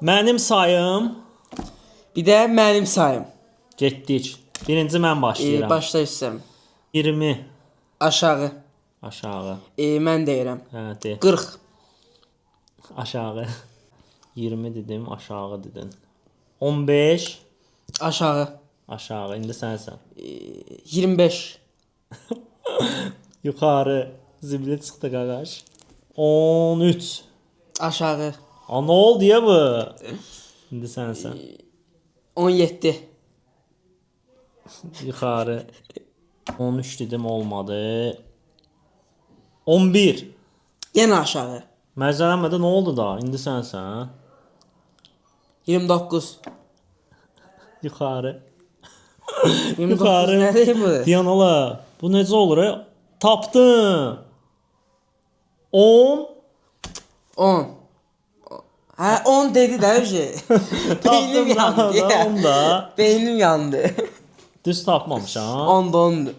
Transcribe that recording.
Mənim sayım. Bir də mənim sayım. Getdik. Birinci mən başlayıram. Başla istəyirəm. 20 Aşağı. Aşağı. Mən deyirəm. Hə, de. 40. Aşağı. 20 dedim, aşağı dedin. 15 Aşağı. Aşağı. İndi sənsən. 25. Yuxarı. Zibli çıxdı qaqaş. 13. Aşağı. A nə oldu ya bu? İndi sənsən. 17. Yuxarı. 13 dedim, olmadı. 11. Yenə aşağı. Məzələnmədə nə oldu da? İndi sənsən. 29. Yuxarı. 29 Yuxarı. Nədir bu? Deyən ola. Bu necə olur? E? Tapdım. 10. 10. Hə, 10 dedi də öyle. Beynim Tapdım yandı. da, 10 da. Beynim yandı. Düz tapmamışam. 10 da 10'du.